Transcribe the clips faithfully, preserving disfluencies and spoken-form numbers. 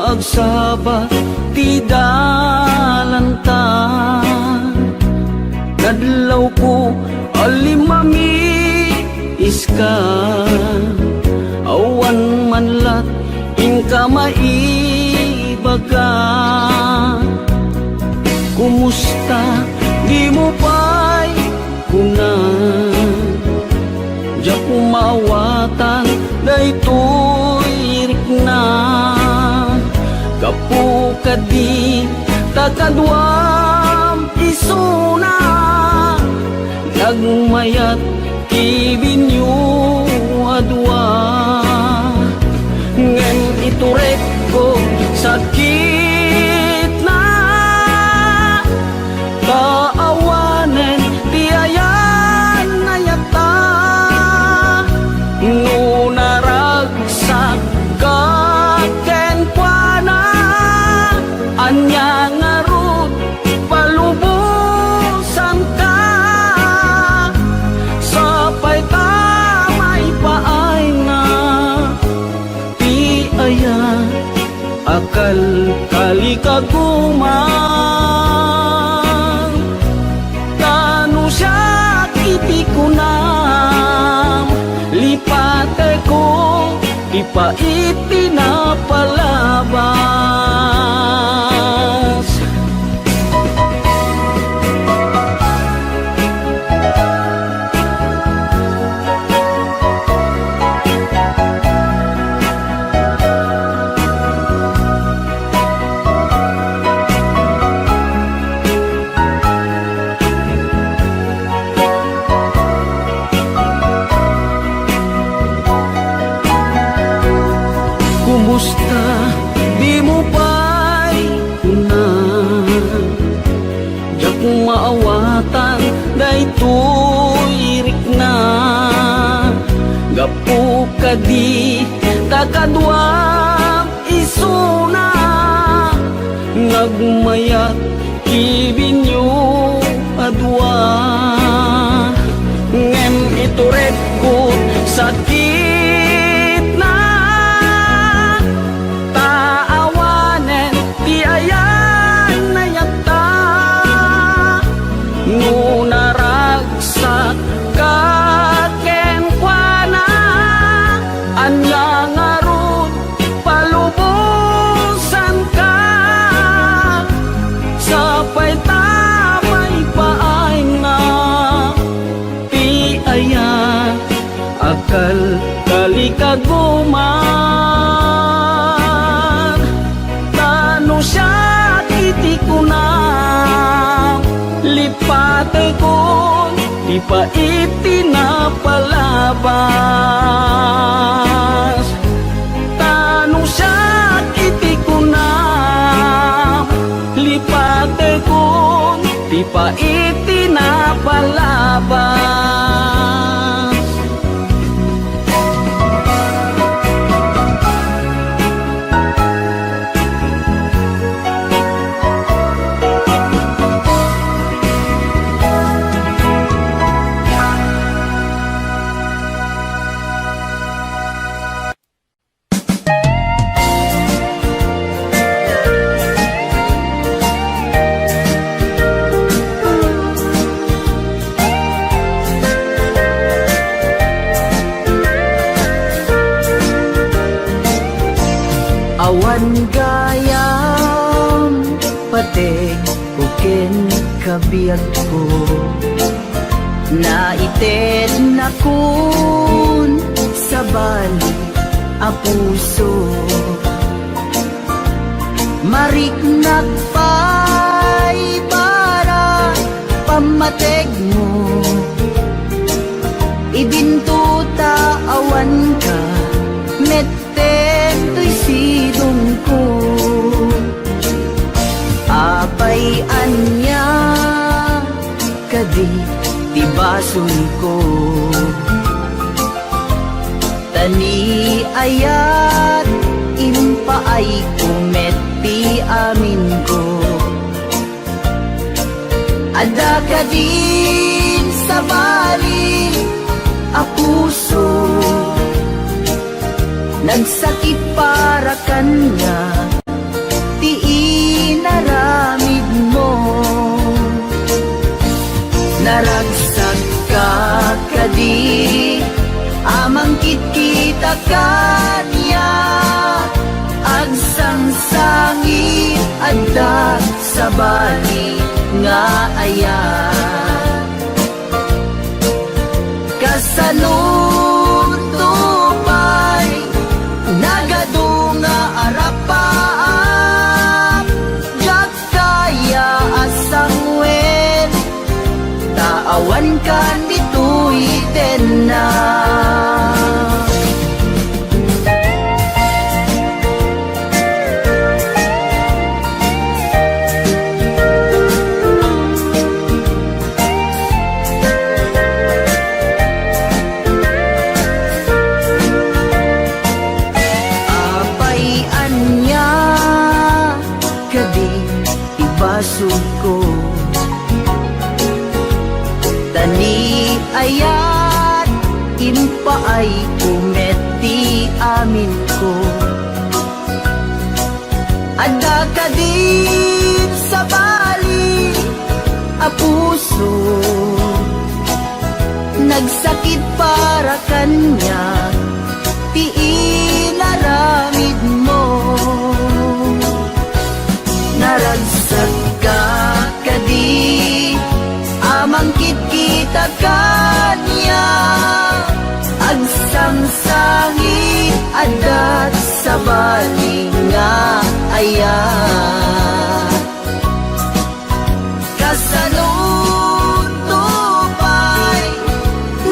Agsaba ti dalanta, nadlawko a limmamiiska, awan man lat inka maibaga. Kumusta, dimo pay kuna? Diak maawatan daytoy rikna. Gapu kadi ta kaduam isuna, nagmayat ti binio a dua. Ngem iturekko sakitna, ta awanen ti ayan-ayatta. No naragsak ka kenkuana, ania ngarud palubosanka? Sapay ta maipaayna ti aya a kalkalikaguman. Ta no siak iti kunam, lipateko ti pait ti napalabas. Kumusta, dimo pay kuna? Diak maawatan daytoy rikna. Gapu kadi ta kaduam isuna, nagmayat ti binio a dua. Ngem iturekko sakitna, ta awanen ti ayan-ayatta. No naragsak ka kenkuana, ania ngarud palubosanka? Sapay ta maipaayna ti aya a kalkalikaguman. Ta no siak iti kunam, lipatekon ti pait ti napalabas. Ta no siak iti kunam, lipatekon ti pait ti napalabas. Awan gayam pategko ken kabiagko. Naitednakon sabali a puso. Mariknak pay para pammategmo. Ibinto ta awanka met Detoy sidongko. Apay ania kadi ti basonko? Ta ni ayat impaayko met ti aminko. Adda kadin sabali a puso, nagsakit para kaniak. kaniak, agsangsangit adda sabali nga ayat. Kasano to pay nagadu nga arapaap? Diak kaya a sanguen, ta awan kan ditoy tenna. Apay ania kadi ti basolko? Ta ni ayat, impaayko met ti aminko. Adda kadin sabali a puso, nagsakit para kaniak ti inaramidmo. Naragsatka kadi a mangkitkita kaniak? Agsangsangit adda sabali nga ayat. Kasano to pay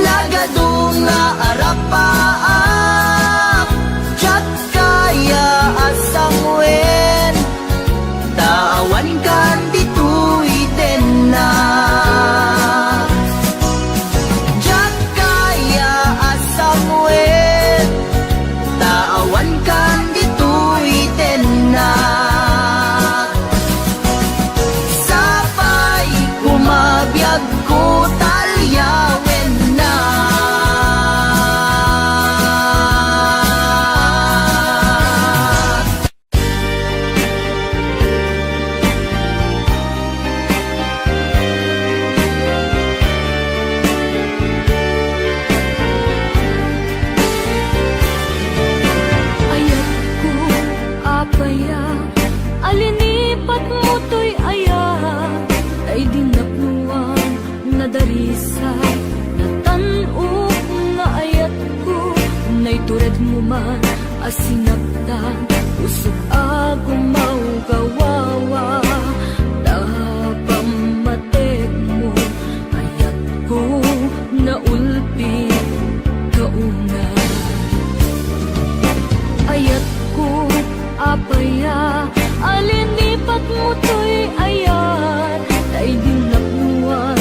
nagadu nga arapaap? Diak kaya a sanguen, ta awan kan ditoy tenna. Diak kaya a sanguen, ta awan kan ditoy tenna. Sapay koma biagko ta alliawennak. Ayatko, apay a, a linipatmo toy ayat, ta idi napnoan, nadarisay, natan-ok nga ayatko, naituredmo man a sinaktan, usog a gumawgawawa, ta pammategmo, ayatko, naulpi ka una. Ayatko, apay a, a linipatmo toy ayat, ta idi napnoan,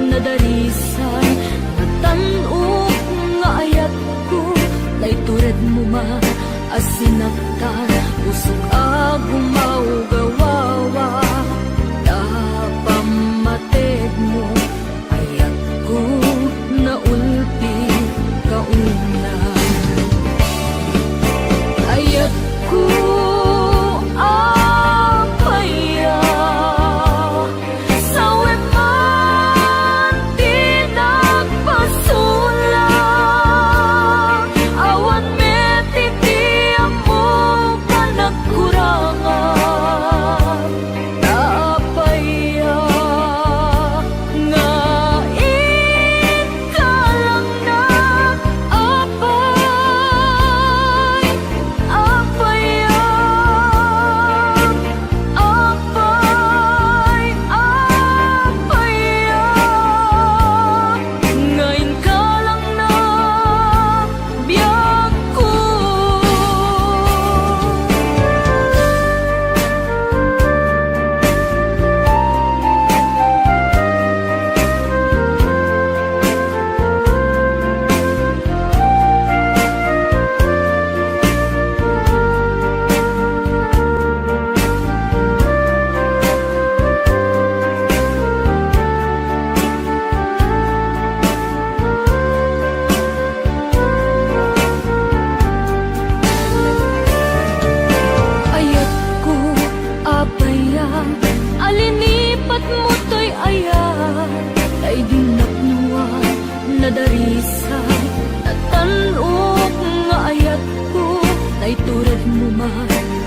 nadarisay, natan-ok nga ayatko, naituredmo man a sinaktan, usog a gumawgawawa, ta pammategmo, ayatko, naulpi ka una. Ayatko, apay a, sawen man ti nagpasulak, awan met iti ammok a nagku-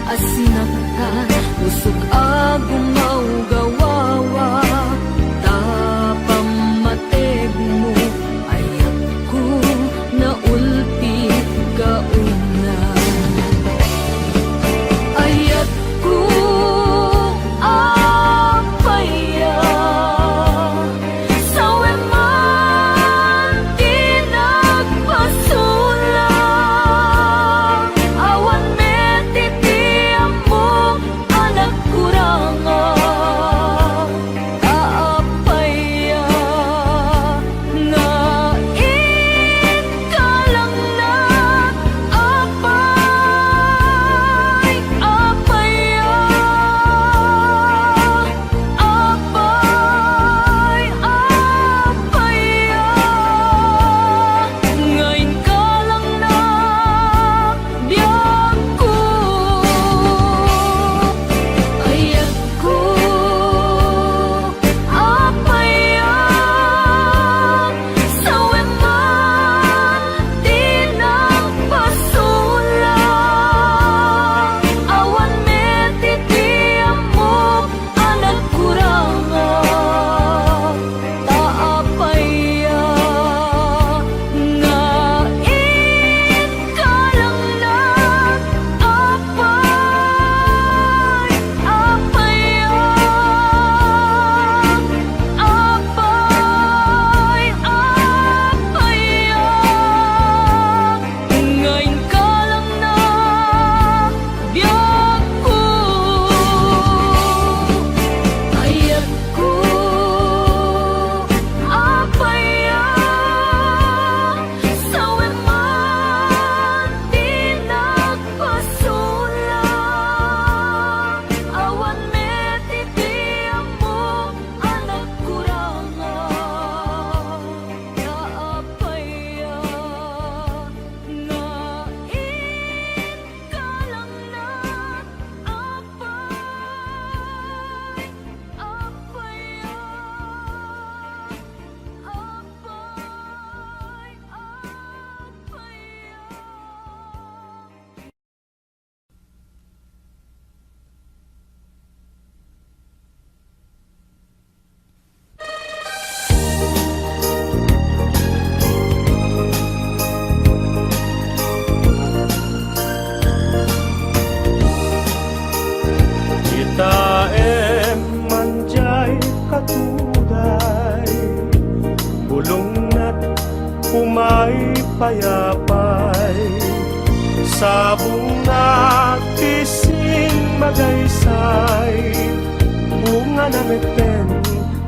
Asinaktan, usog a gumawgawawa, ta pammategmo, ayatko, naulpit ka una. Ayatko, apay a, Sawen man ti nagpasola, awan met iti ammok a nagkuranga. Ta apay a nga inkalangnak, apay, apay a, apay, apay a, nga inkalangnak, biagko, ayatko, apay a, sawen man ti nagpasola, awan met iti ammok a nagkuranga. Ta apay a nga inkalangnak, apay, apay a, apay, apay a, nga inkalangnak, biagko, ayatko, apay a, sawen man ti nagpasola, awan met iti ammok a nagkuranga. Ta apay a nga inkalangnak, apay, apay a, apay, apay a. Itaem man jay katuday, bulongna umay pay apay. Sabongna ti sing magaysay, bungana metten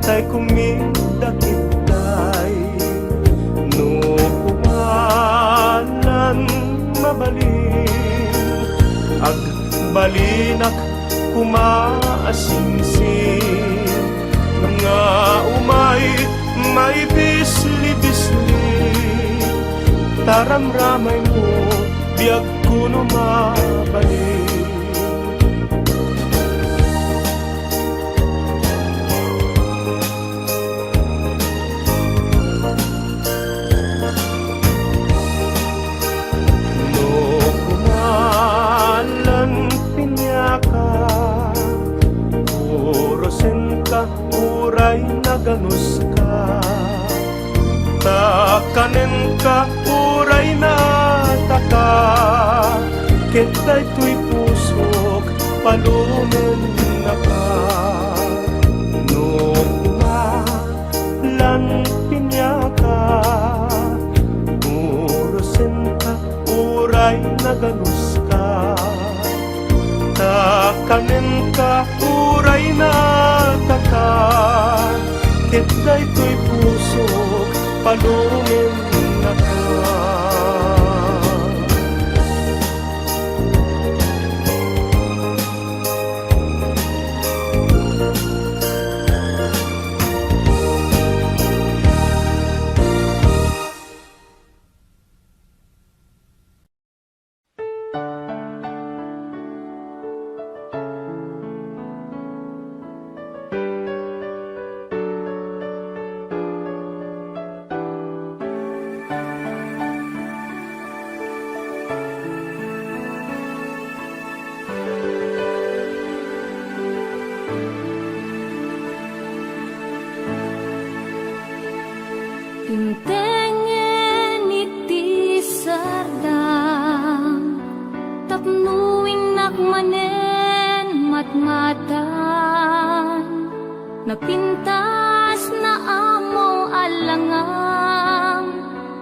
tay kumidakitday. No kumalan mabalin, agbalinak koma a singsing, nga umay maibisli-bisli, ta ramramaymo biagko no mabalin. No kumalan piniaka, urosenka uray naganuska, ta kanenka uray nataka, ket daytoy pusok palumennaka. No kumalan piniaka, urosenka uray naganuska, ta kanenka uray nataka, ket daytoy pusok palumennaka. Dimtengen iti sardam tapno innak manen matmatan. Napintas na ammo a langang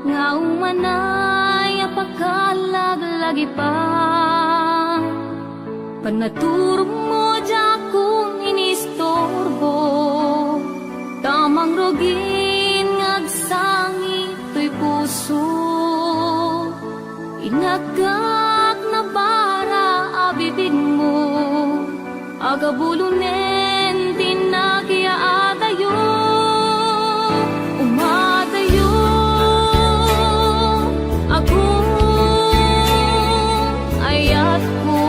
nga umanay a pakalaglagipan. Panaturogmo diakon inisturbo, ta mangrugin nga agsangit toy puso. Inagkak nabara a bibigmo, agabulonen ti nakiyaatayo. Umadayo, agong ayatko,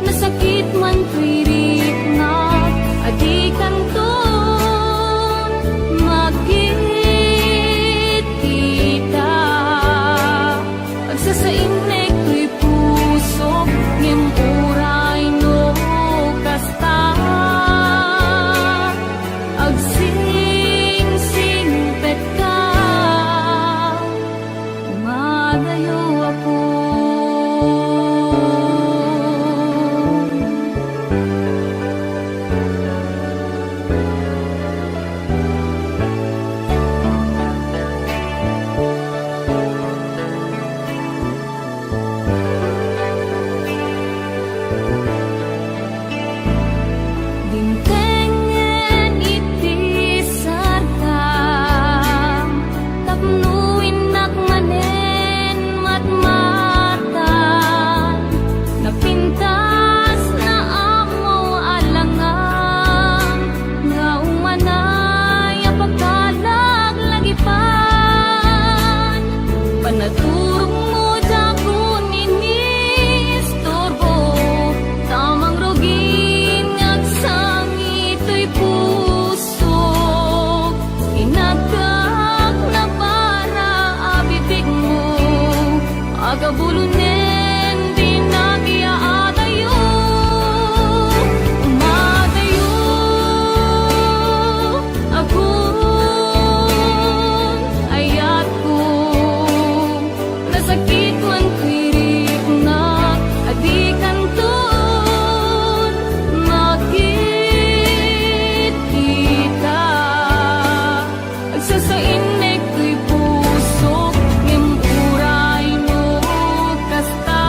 nasakit man toy riknak, a dikanton makit-kita. Agsasainek toy pusok, ngem uray no kasta, agsingsingpetka. Umadayo, agong Dimtengen iti sardam tapno innak manen matmatan. Napintas na ammo a langang nga umanay a pakalaglagipan. Panaturogmo diakon inisturbo, ta mangrugin nga agsangit toy pusok. Inagkak nabara a bibigmo, agabulonen ti nakiyaatayo. Umadayo, agong ayatko, nasakit man toy riknak, a dikanton makit-kita. Agsasainek toy pusok, ngem uray no kasta,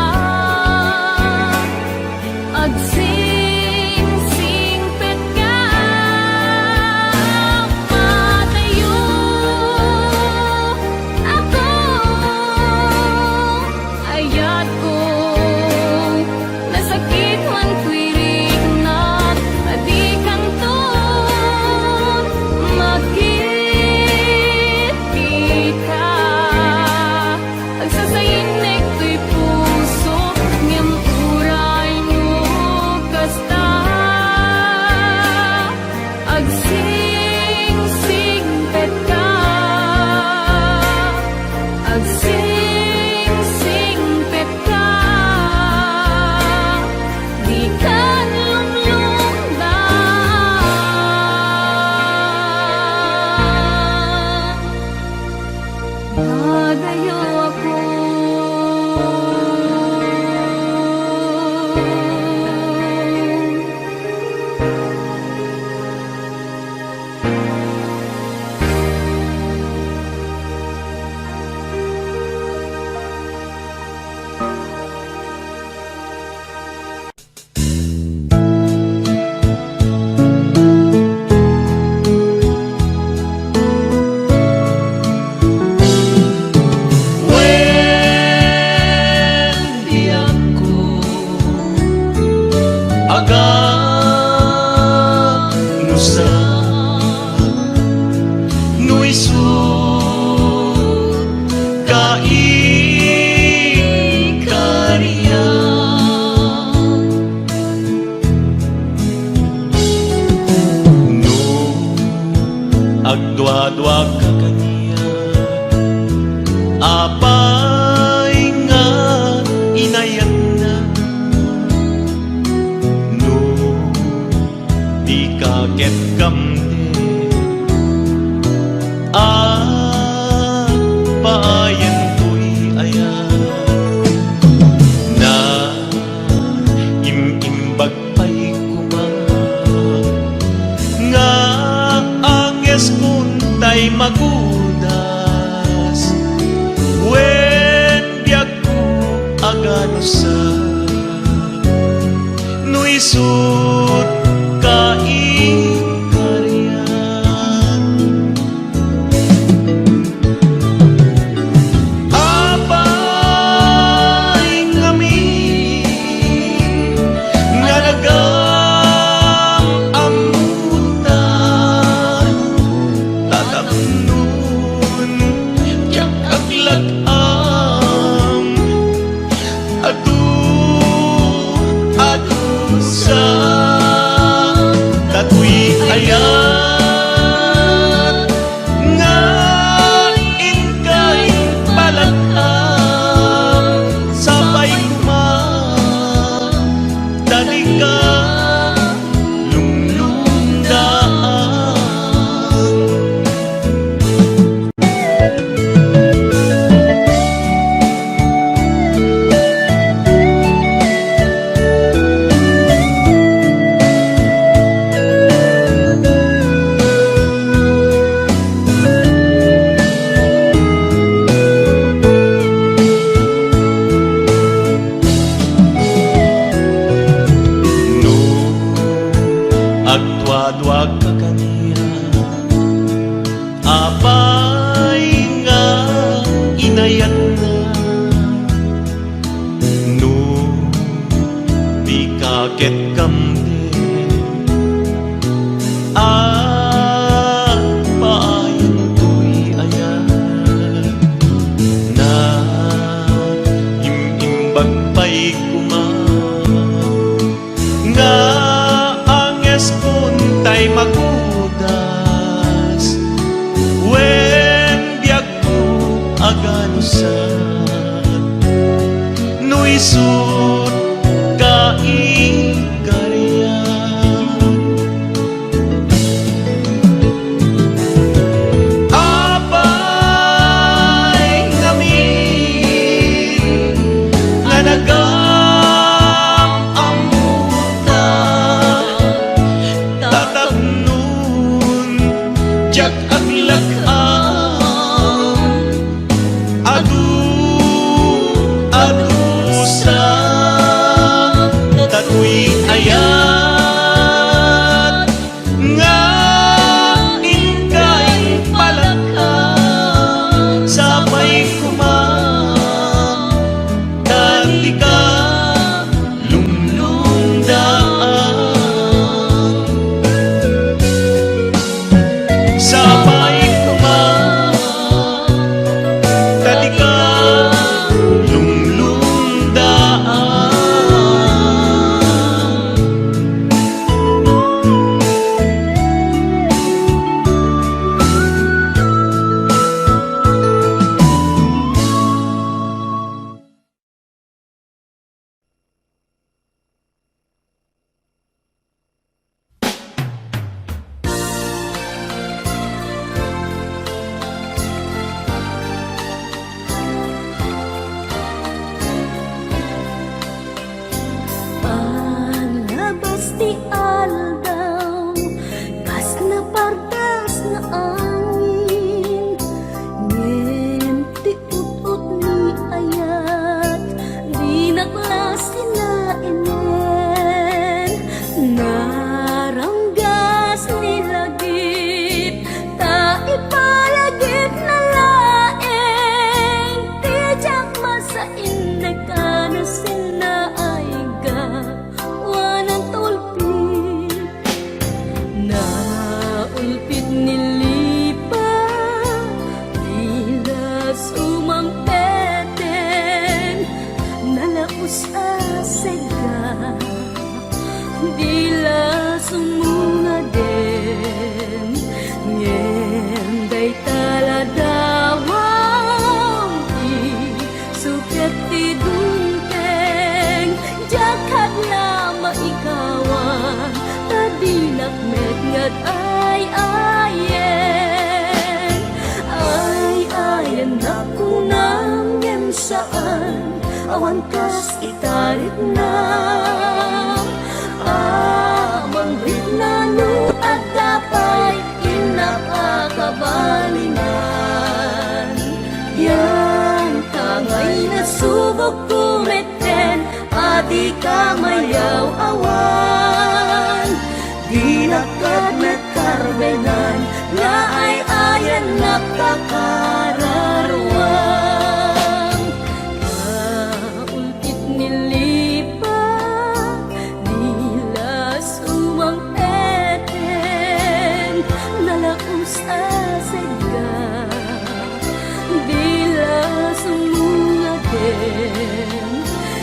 agsingsingpetka. Umadayo, agong ayatko, nasakit man toy riknak, a dikanton makit-kita. Agsasainek toy pusok, ngem uray no kasta, agsingsingpetka, agsingsingpetka, dikan lumlumdan. Umadayo, agong Wen, diakon aganusag no isu ka ikariak. No agduaduaka kaniak, apay nga inayatna? No ket kamden a paayen toy ayat. Naim-imbag pay koma nga angeskon tay magudas wen biagko a ganusat. No isut kaikarian. Apay ngamin nga nagam-ammotan, ta tapnon diak aglak-am. Adu, adu sa datoy ayat nga inkay palak-am. Sapay koma ta dika lunglungdaan. No agduaduaka kaniak, apay nga inayatna? No dika ket kamden a paayen toy ayat, naim-imbag pay koma nga angeskon tay magudas wen biagko a ganusat. No isut kaikarian. Apay ngamin nga nagam-ammotan, ta tapnon diak aglak-am. Adu, adu sa datoy ayat nga inkay palak-am. Sapay koma ta dika lunglungdaan. Sapay koma ta dika lunglungdaan. Palabas ti aldaw, kas napardas nga angin, ngem ti ut-ot ni ayat, dinak la sinainen. Naranggas ni lagip, ta ipalagipna laeng ti diak masainnek a nasinnaayga. Wanan tulpi, naulpit ni lipa, dila sumangpeteng, nalaus a sega, dila sumungaden, ngem dayta la dawam ti suket ti dungteng, diak la maikawan, ta Dinak met nga ad-ay-ayen, ay-ayennak kunam ngem saan, awan kas itarikna. Amangrikna no adda pay innak a kabalinan. Yan ta ngay nasubokko metten a dika mayaw-awan. Dinak ket met karbengan nga ay-ayennak ta kararuam. Naultit ni lipa, dilas umangpeten, nalaus a segga, dilas umungaden,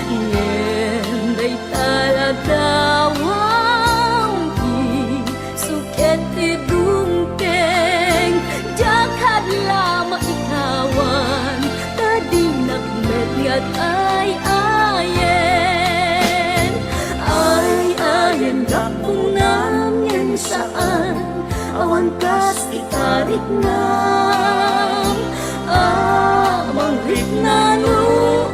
ngem dayta la dawam ti suket ti dungteng, diak hadla maikawan, ta dinak met nga ad-ay-ayen. Ay-ayennak kunam ngem saan, awan kas itarikna. Amangrikna no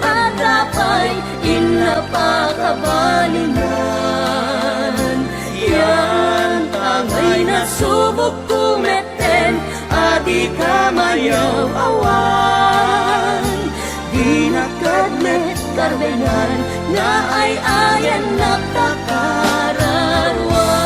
adda pay innak a kabalinan. Yan ta ngay nasubokko metten a dika mayaw-awan. Dinak ket met karbengan nga ay-ayennak ta kararuam.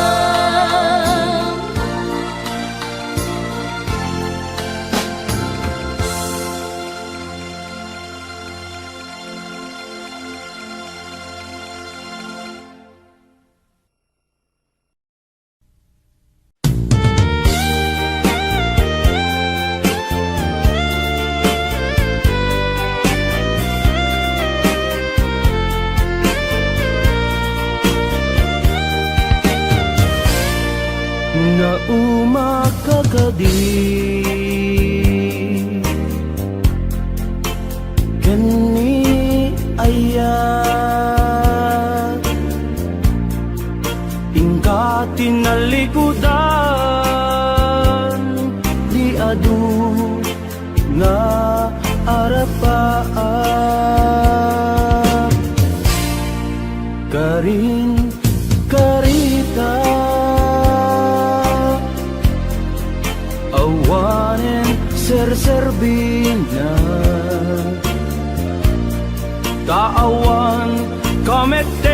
Naumak ka kadi ken ni ayat, inka ti nalikudan ti adu nga arapaak. Karin, karita, awanen serserbina, ta awan kametten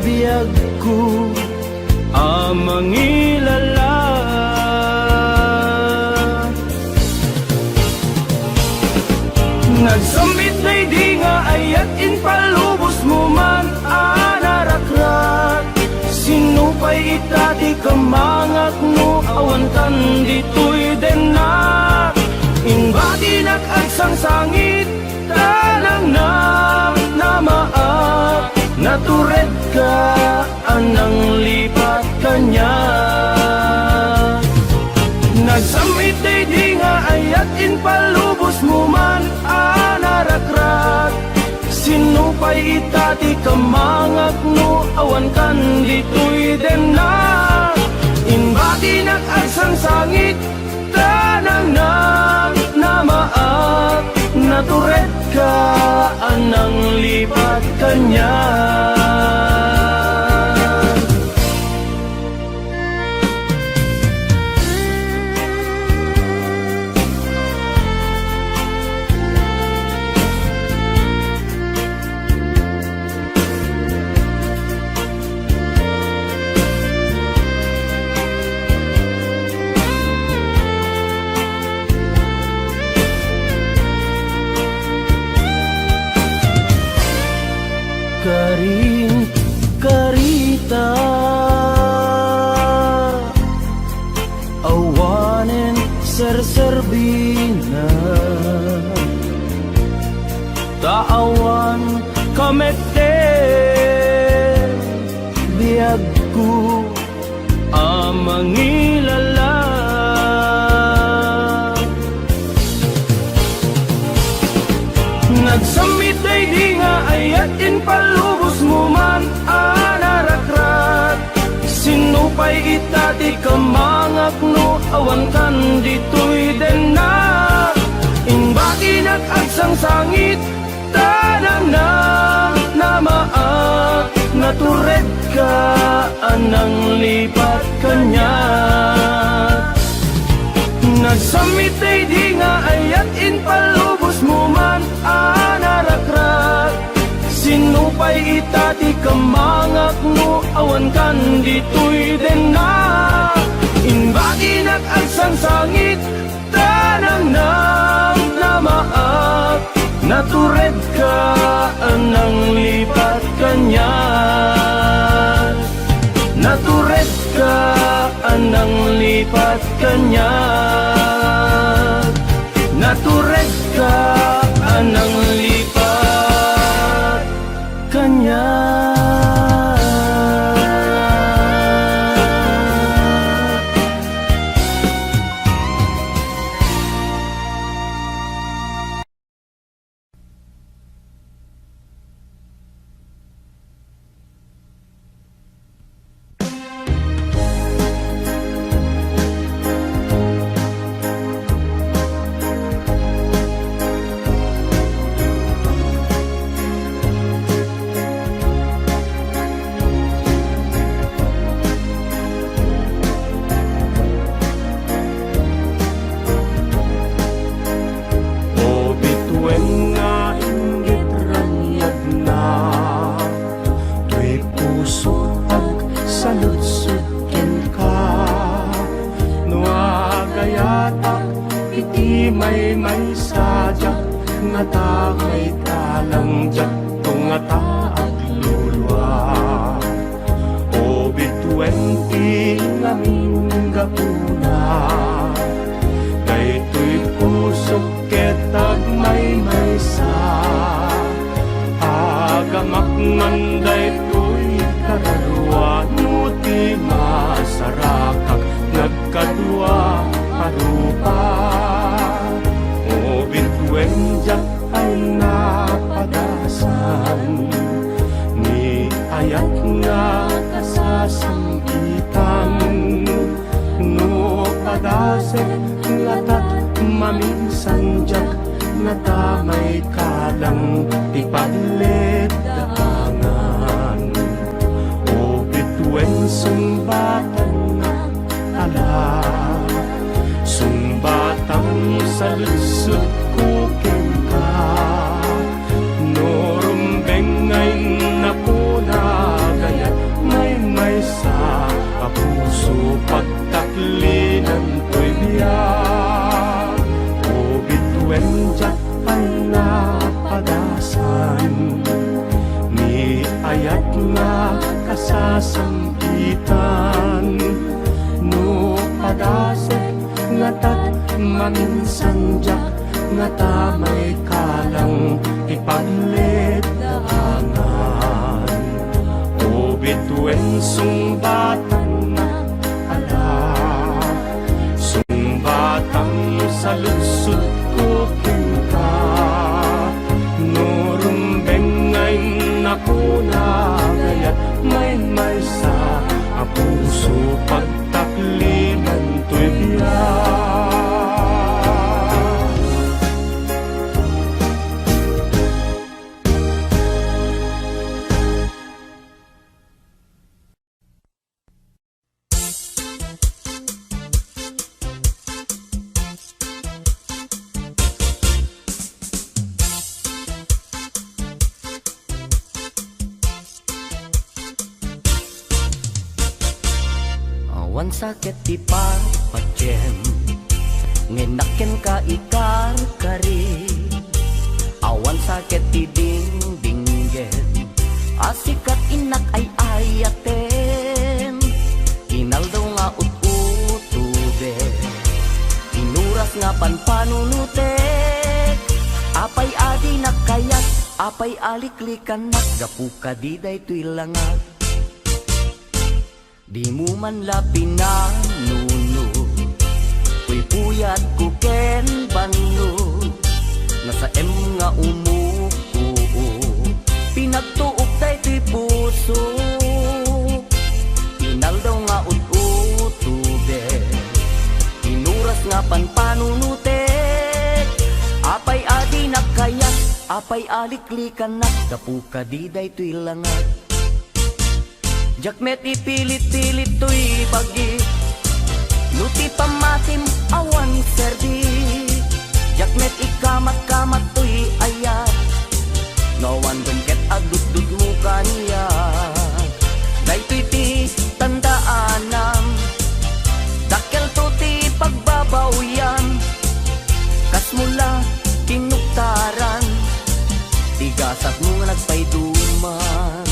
biagko a mangilala. Nagsemmit daydi nga ayat, impalubosmo man a narakrak. Sinno pay ita ti kammangak no awankan ditoy dennak? Imbatinak agsangsangit, ta nangnamnamaak, naturedka a nanglipat kaniak. Nagsemmit daydi nga ayat, impalubosmo man a narakrak. Sinno pay ita ti kammangak no awankan ditoy dennak? Imbatinak agsangsangit, ta nangnamnamaak, naturedka a nanglipat kaniak. Karin, karita, awanen serserbina, ta awan kametten biagko a mangilala. Nagsemmit daydi nga ayat, impalubosmo man a narakrak. Awan kan ditoy denna, imbaginak agsangsangit, ta nangnangnamaak, naturedka a nanglipat kaniak. Nagsammit daydi nga ayat, impalubosmo man a narakrak. Sinno pay ita ti kammangak no awan kan ditoy denna? Imbaginak agsangsangit, ta nangnangnamaak, naturedka a nanglipat kaniak. Naturedka a nanglipat kaniak. Naturedka a nanglipat kaniak. O bituen nga inggit raniagna, toy pusok agsaludsod kenka. No agayatak iti maymaysa, diak ngata maikalang, diakto ngata aglulua. O bituen ti ngamin gapuna, daytoy pusok ket agmaymaysa. Agamak man daytoy kararua, no ti masarakak nagkadua a rupa. O bituen, diak pay napadasan ni ayat nga kasasangkitan. No padasek ngata't maminsan, diak ngata maikalang ti pagleddaangan. O bituen, sungbatannak ala, sungbatam saludsodko kenka. No rumbeng nga innapuna, gayat maymaysa a puso, pagtaklinantoy biag. O bituen, diak pay napadasan ni ayat nga kasasangkitan. No padasek ngata't maminsan, diak ngata maikalang ti pagleddaangan. O bituen, sungbatannak ala, sungbatam saludsodko kenka. No rumbeng nga innapuna, gayat maymaysa a puso, pagtaklinantoy biag. Awan sa ket ti patpatiem, ngem nakken ka ikarkari. Awan sa ket ti dingdinggen, a sika ti innak ay-ayaten. Inaldaw nga ut-utobek, inuras nga panpanunotek. Apay a dinak kayat, apay a liklikannak, gapu kadi daytoy langag. Dimo man la pinanuno, puypuyatko ken banno, nasaem nga umukoo. Pinagtuok daytoy pusok, inaldaw nga ut-utobek, nga panpanunotek. Apay a dinak kayat, apay a liklikannak, gapu kadi daytoy langak. Diak met ipilit-pilit toy bagik, no ti pammatim awan serbi. Diak met ikamat-kamat toy ayat, no awan dum ket adutdutmo kaniak. Daytoy ti tandaanam, dakkelto ti pagbabawyam. Kasmo la kinuktaran ti gasatmo nga nagpaiduman.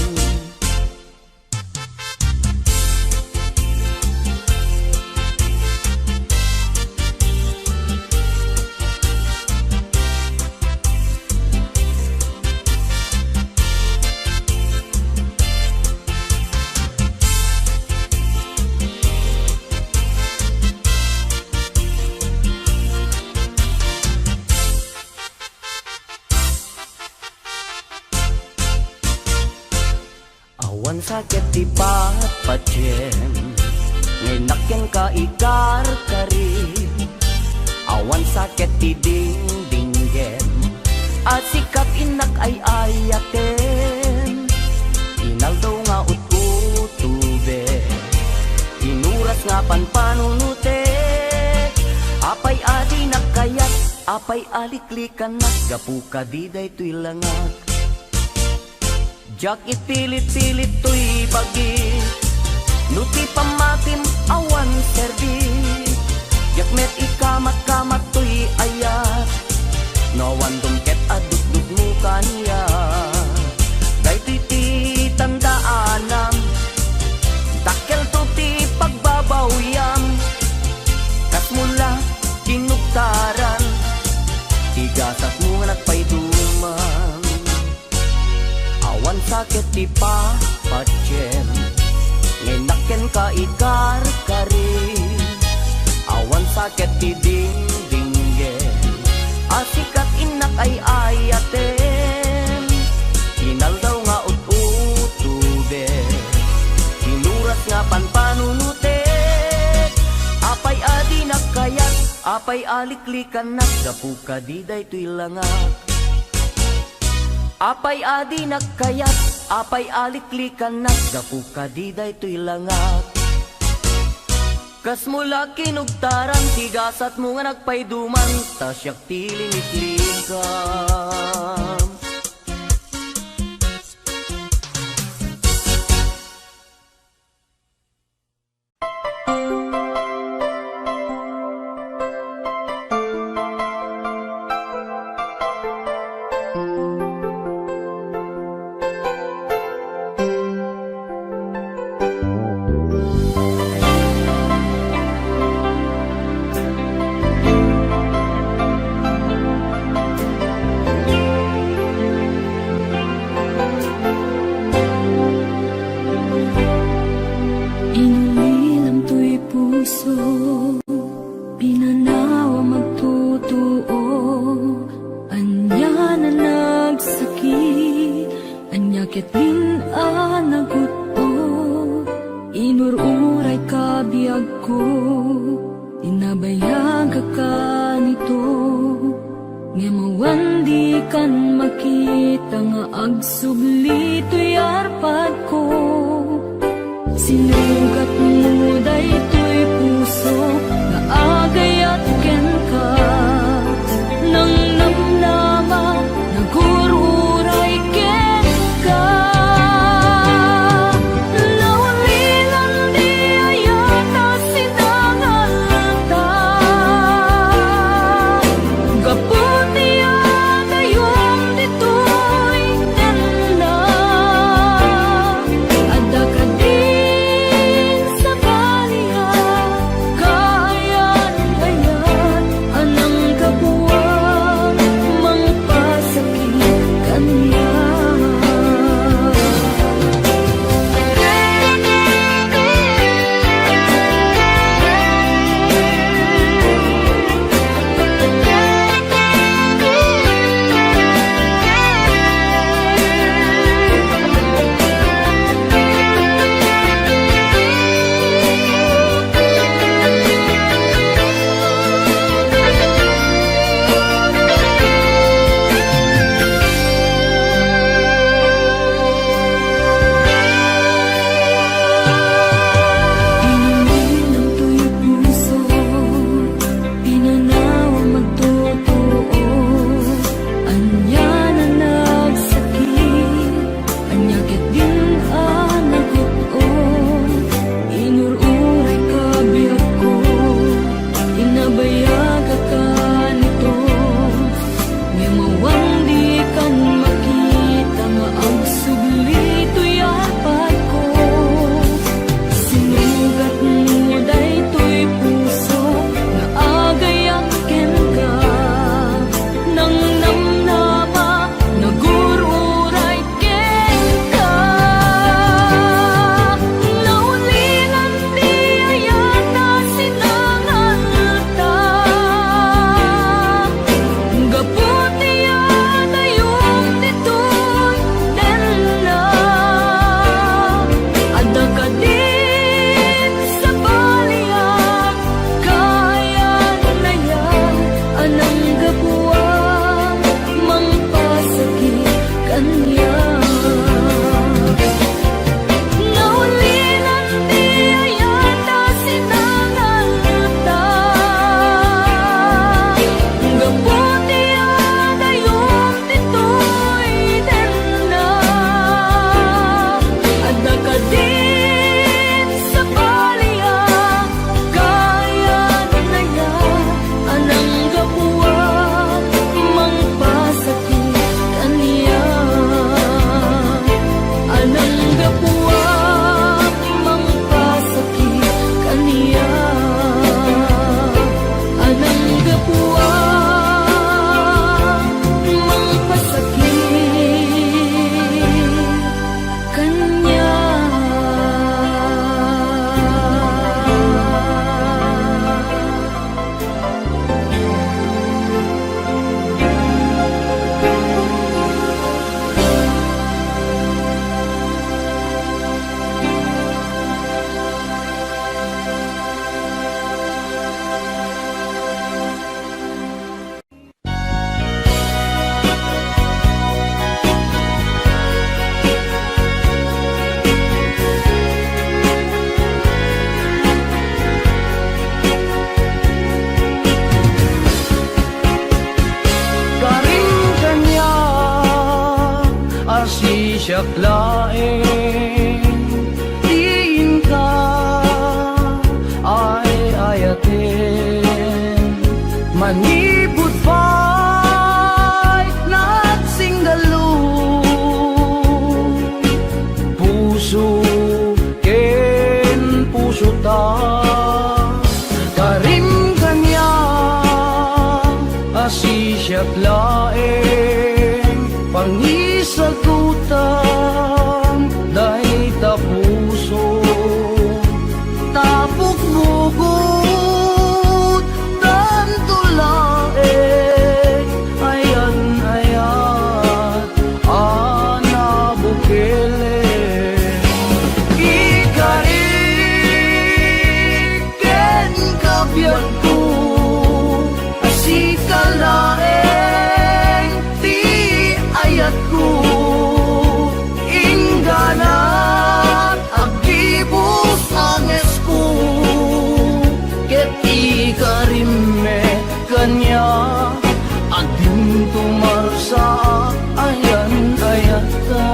Awan saket ti patpatiem, nga innak kenka ikarkari. Awan saket ti dingdinggem, a sikat innak ay-ayatem. Inaldaw nga ut-utube, inuras nga panpanunotek. Apay a dinak kayat, apay a liklikannak, gapu kadi daytoy langak. Diak ipilit-pilit toy bagik, no ti pammatim awan serbi. Diak met ikamat-kamat toy ayat, no awan dum ket adutdutmo kaniak. Daytoy ti tandaanam, dakkelto ti pagbabawyam. Kasmo la kinuktaran ti gasatmo nga nagpaiduman. Awan saket ti patpatiem, nga innak kenka ikarkari. Awan saket ti dingdinggem, a sikat innak ay-ayatem. Inaldaw nga ut-utube, inuras nga panpanunotek. Apay a dinak kayat, apay a liklikannak, gapu kadi daytoy langak. Apay a dinak kayat, apay a liklikannak, gapu kadi daytoy langak. Kasmo la kinuktaran ti gasatmo nga nagpaiduman, ta siak ti liniklikam. Inulilam toy puso, pinanawam agtutuo, ania a nagsakit, ania ketdin a naggut-ot, inur-urayka biagko, tinabayagka kanito, ngem awan dikan makita nga agsubli toy arpadko. Sinugatmo daytoy puso nga agayat kenka, nangnamnama, nagur-uray kenka. Naulilan ti ayat a sinangalta, gapu ti adayom ditoy tennak. Siak laeng ti inka ay-ayaten. Manipud pay nagsinggallo, puso ken pusota. Karim kaniak a sisiak laeng pangisagutan dayta puso. Tapukbukod tanto laeng ayan-ayat a nabukelen. Ikarik ken kabiagko, sika laeng ti ayatko. Ingganak agdibus angesko, ket ikarimmek kaniak a dinto marsaak ayan-ayatta.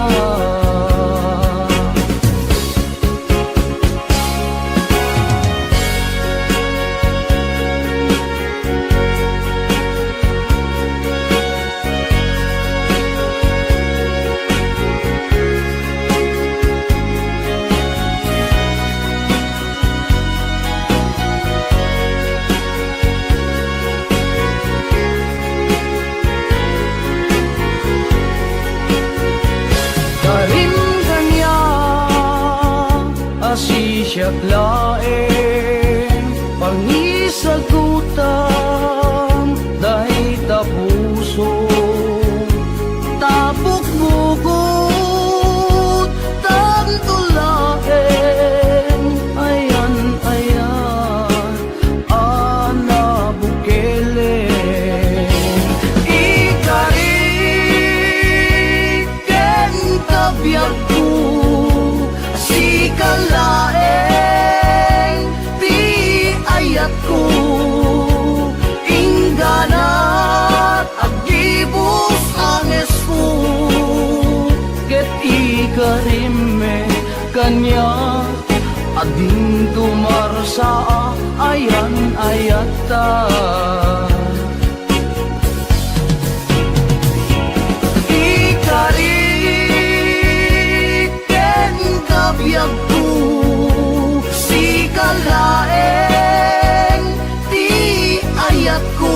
Karim kaniak a sisiak laeng pangisagutan dayta puso. Tapukbukod tanto laeng ayan-ayat a nabukelen. Ikarik ken kabiagko, sika laeng ti ayatko. Ingganak agdibus angesko, ket ikarimmek kaniak a dinto marsaak ayan-ayatta. Ikarik ken kabiagko, sika laeng ti ayatko.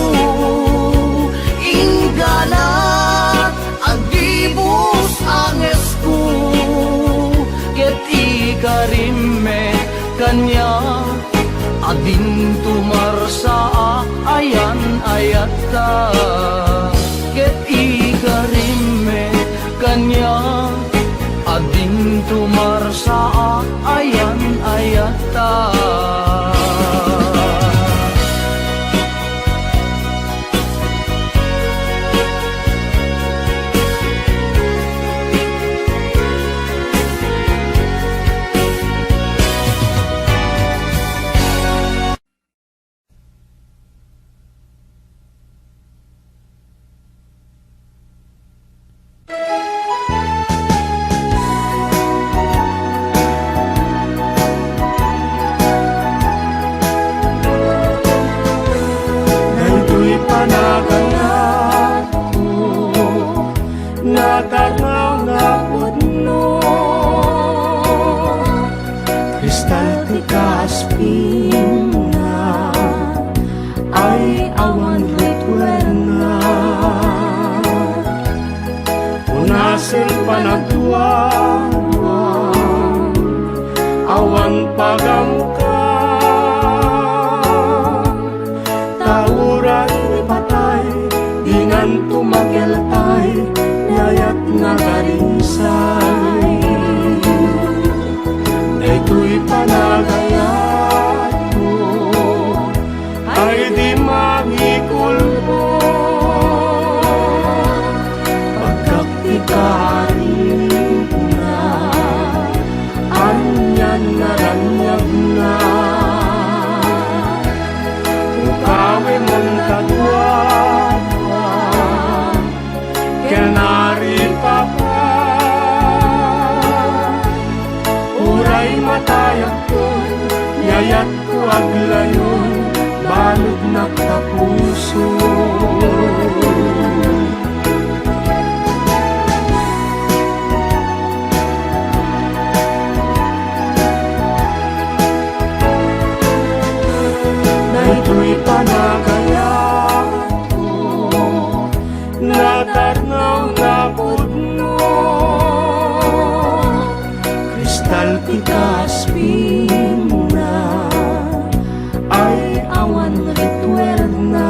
Ingganak agdibus angesko, ket ikarimmek kaniak a dinto marsaak ayan-ayatta. Ket ikarimmek kaniak a dinto marsaak ayan-ayatta. Daytoy panagayatko, natarngaw nga pudno. Kristal ti kaaspingna, ay awan ritwerna. Unasen panagduaduam, awan pagamkam. Ta uray ni patay, dinanto makeltay, ni ayat nga agarisay. Daytoy panagayatko, ay di mangikulmo. Pagkak ti kaarina, anian nga raniagna. Mayatko aglayon, baludnak ta puso. Daytoy panagayatko, natarngaw, napudno. Kristal ti kaspingna, ay awan ritualna.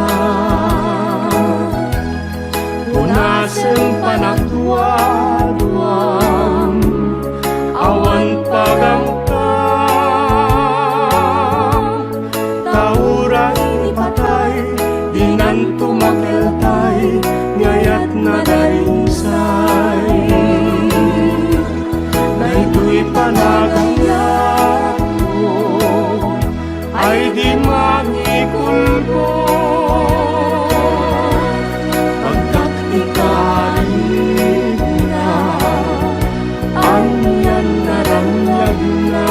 Punasen panagduaduam, awan pagamgam. Ta uray ni patay, dinanto makeltay, mayat nadarisay. Daytoy panagayatko, ay di mangikulbod. Pagtak ti karina, anian naramiagna.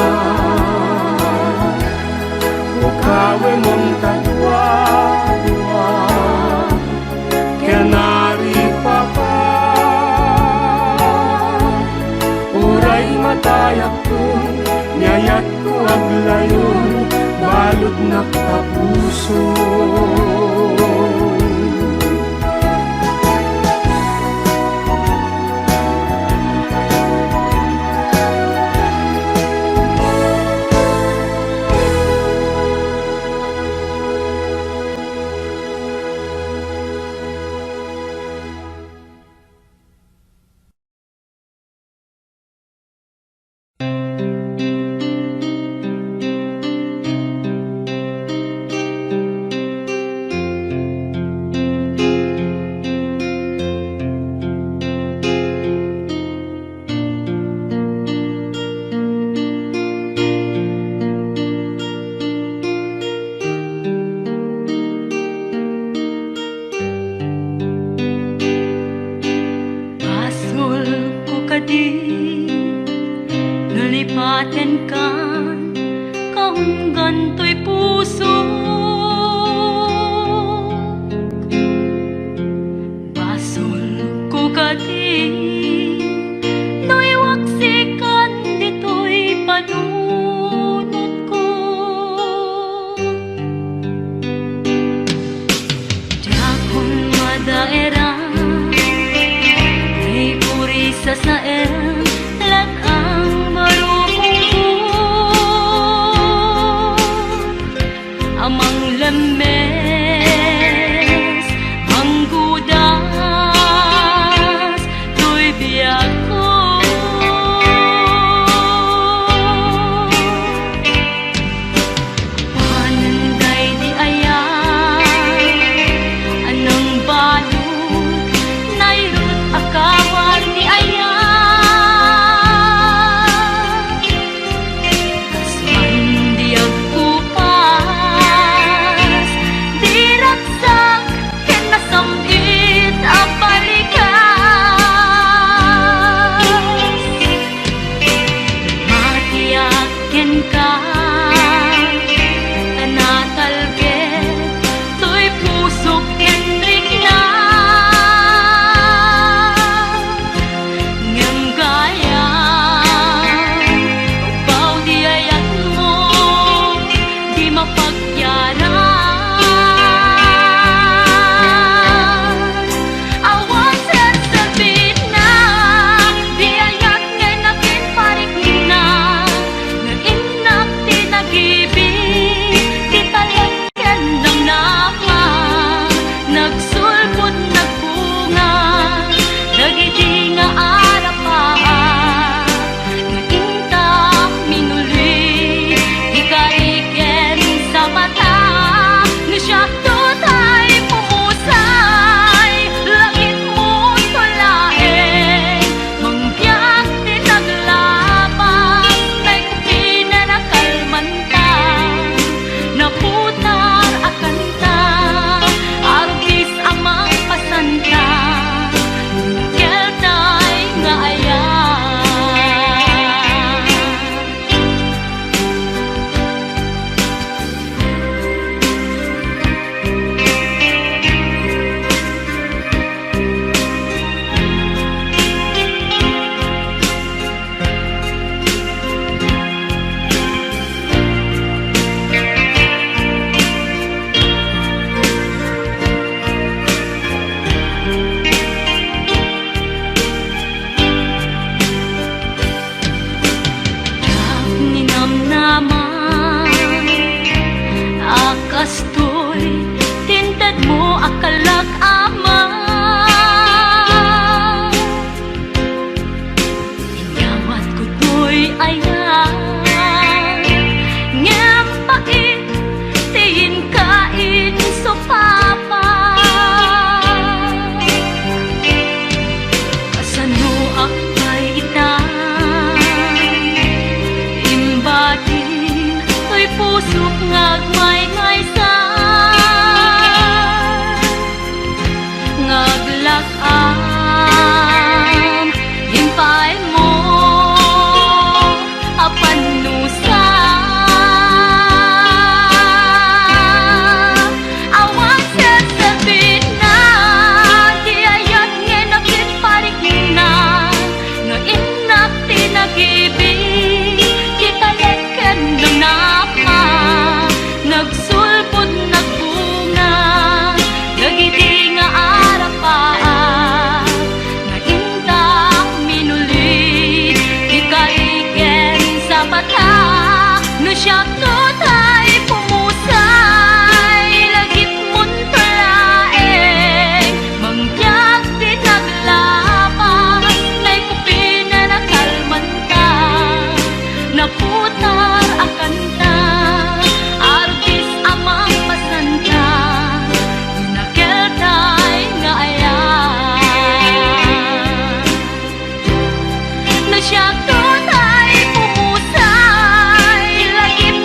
Ukawem ta duadua, ken naripapa. Uray matayakton, mayatko aglayon, baludnak ta puso. Basolko kadi no lipatenkan, kaunggan toy pusok. Basolko kadi no iwaksikan ditoy panunotko. Diakon madaeran, ti purisasaen, lag-ang marukongkot. Ama Ayan, ngem pait ti inka insupapa. Kasanoak pay ita? Imbatin toy pusok nga agmaymaysa. Nga aglak-am, impaaymo a pannusa. Awan serserbina ti ayat nga nakiparikna, nga innak ti nagibig, ti talek ken nanapa, nagsulbod, nagbunga, dagiti nga arapaak, nga inta minuli, ti kaiken sapata, no siak no tay pumusay, lagipmon pay laeng, mangbiag ti naglapas, naikupin a nakalmanta, naputar a kanta, artis a mapasanta, nakeltay nga ayat. No siak no tay pumusay, lagip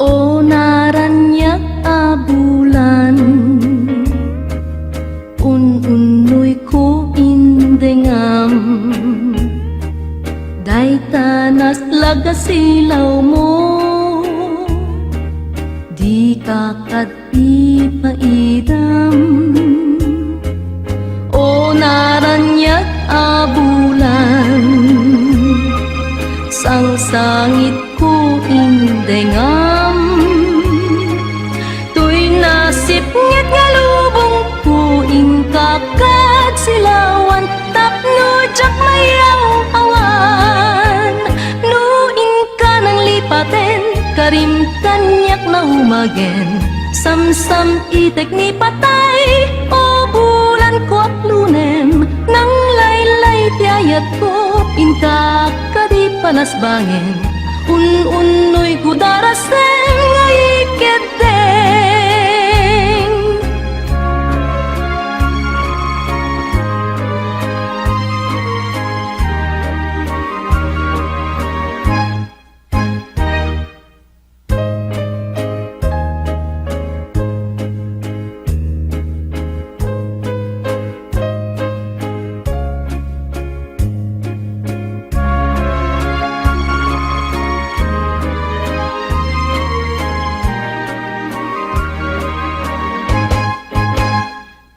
O naraniag a bulan, un-unnoyko indengam. Dayta naslag a silawmo, dika kad ipaidam. O naraniag a bulan, sangsangitko indengam. Toy nasipnget nga lubongko, inka kad silawan, tapno diak mayaw-awan. No inka nanglipaten, karim kaniak naumagen. Samsam-itek ni patay, o bulanko a klunem. Nanglaylay ti ayatko, inka kadi palasbangen. Un-unnoyko darasem nga ikeddeng.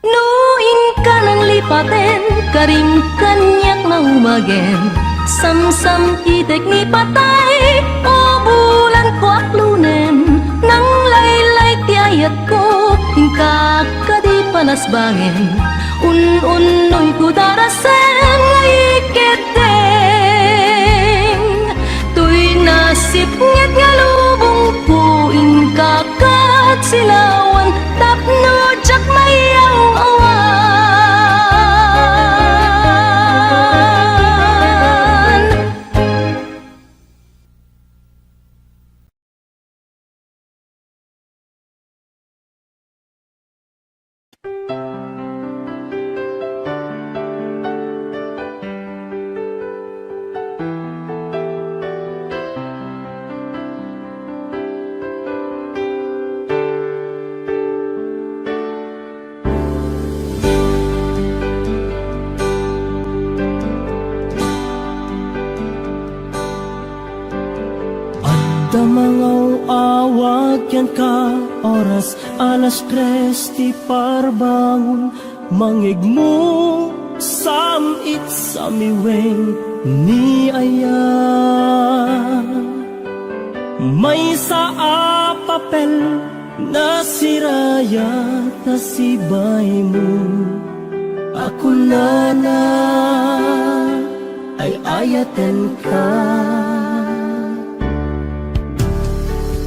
No inka nanglipaten, karim kaniak naumagen. Samsam-itek ni patay, o bulanko a klunem. Nanglaylay ti ayatko, inka kadi palasbangen. Un-unnoyko darasem nga ikeddeng. Toy nasipnget nga lubongko, inka kad silawan, tapno diak mayaw-awan. Adda mangaw-awag kenka, oras alas tres ti parbangon, mangngegmo, sam-it, samiweng ni aya. Maysa a papel nasirayat ta sibaymo a kunana, ay-ayatenka.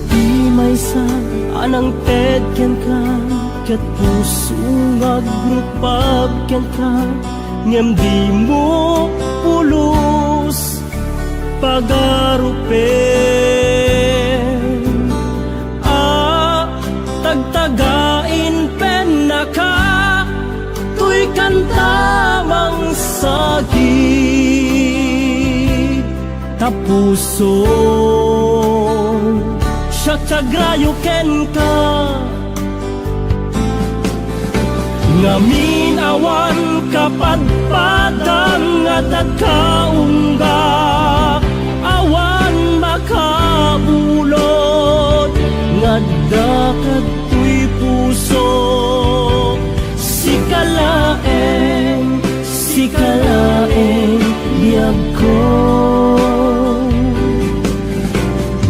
Ti maysa a nangted kenka, ket puso nga agrukbab kenka, ngem dimo pulos pagarupen. A tagtagain pennaka, toy kanta mangsagit. Ta puson, siak ti agrayo kenka. Ngamin awan kapadpadan nga adda kaunggak, awan makabulod nga adda kadtoy puso. Sika laeng, sika laeng biagko.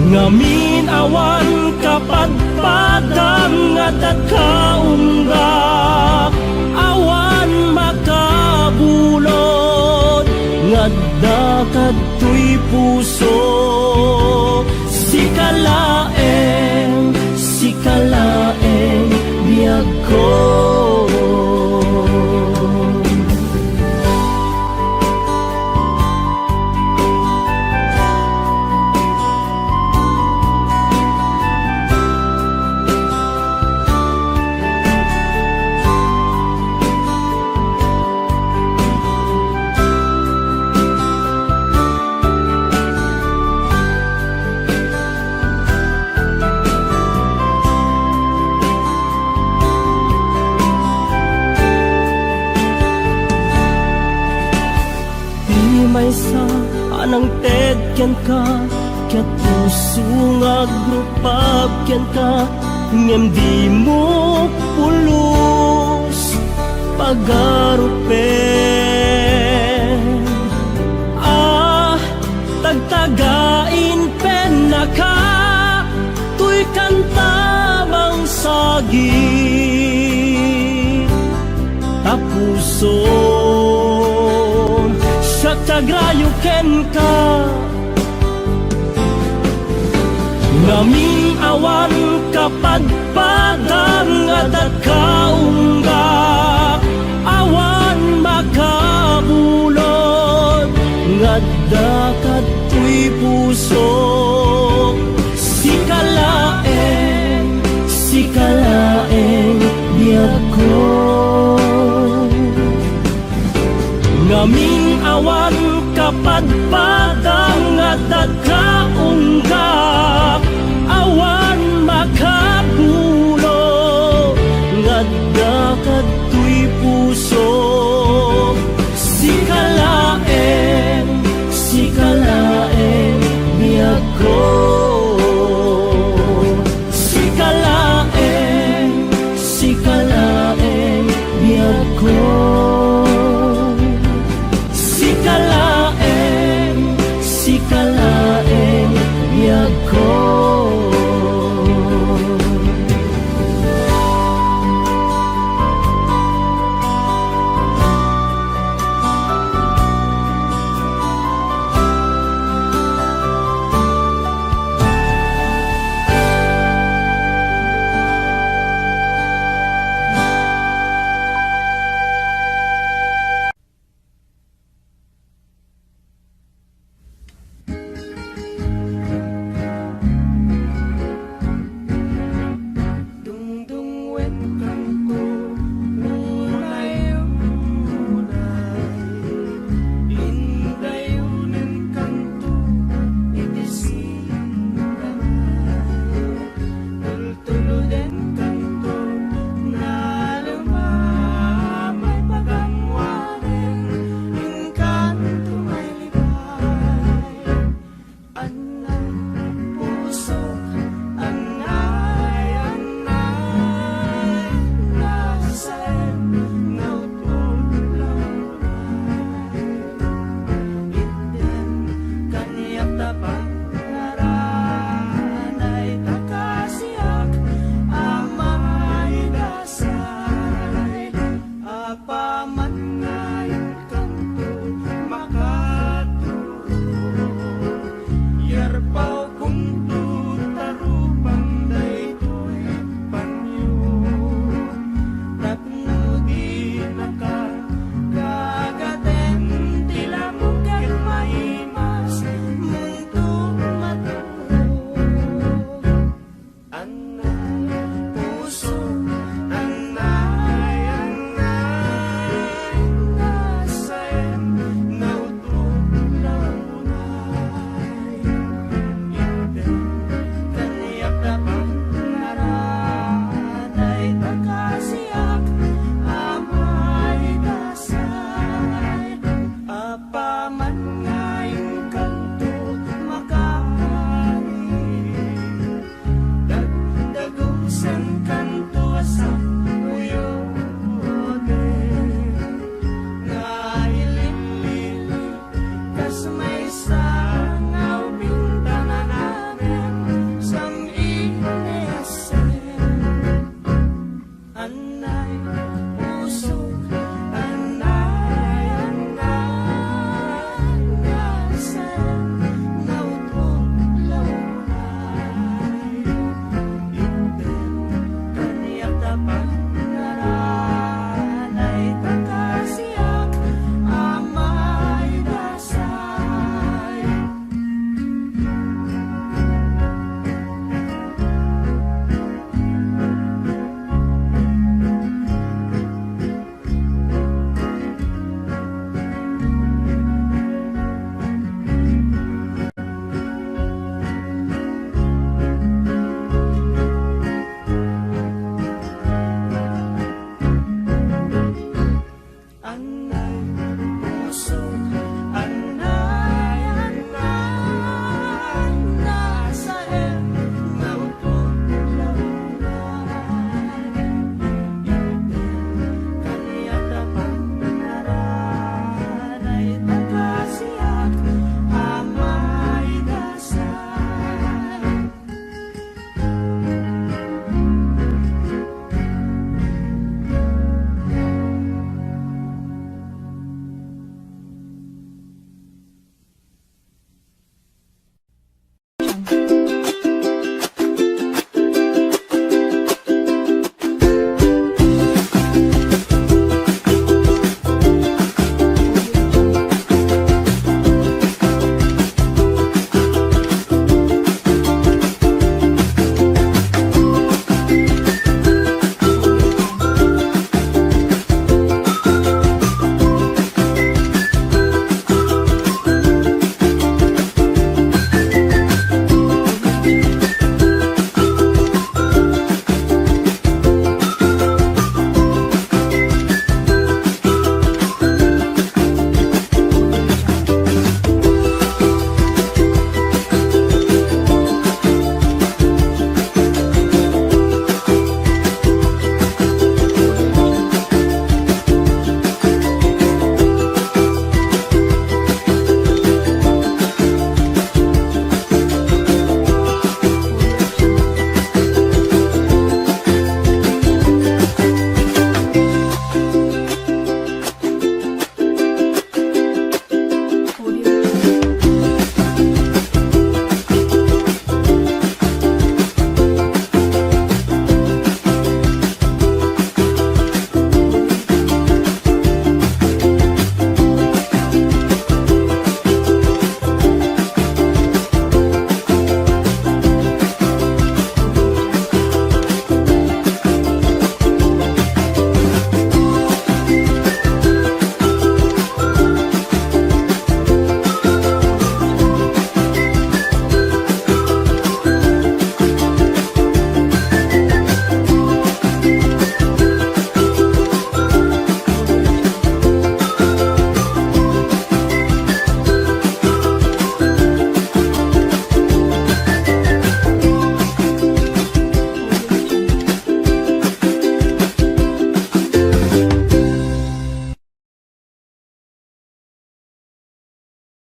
Ngamin awan kapadpadan nga adda kaunggak, awan makabu- Adda kadtoy puso, sika laeng, sika laeng biagko. Ti maysa a nangted kenka, ket puso nga agrupap kenka, ngem dimo pulos pagarupen. Ah, tagtagain pennaka, toy kanta mangsagit. Ta pusom, siak ti agrayo kenka. Ngamin awan kapadpadan nga adda kaungga, awan makabulod nga adda kadtoy puso. Sika laeng, sika laeng biagko. Ngamin awan kapadpadan nga adda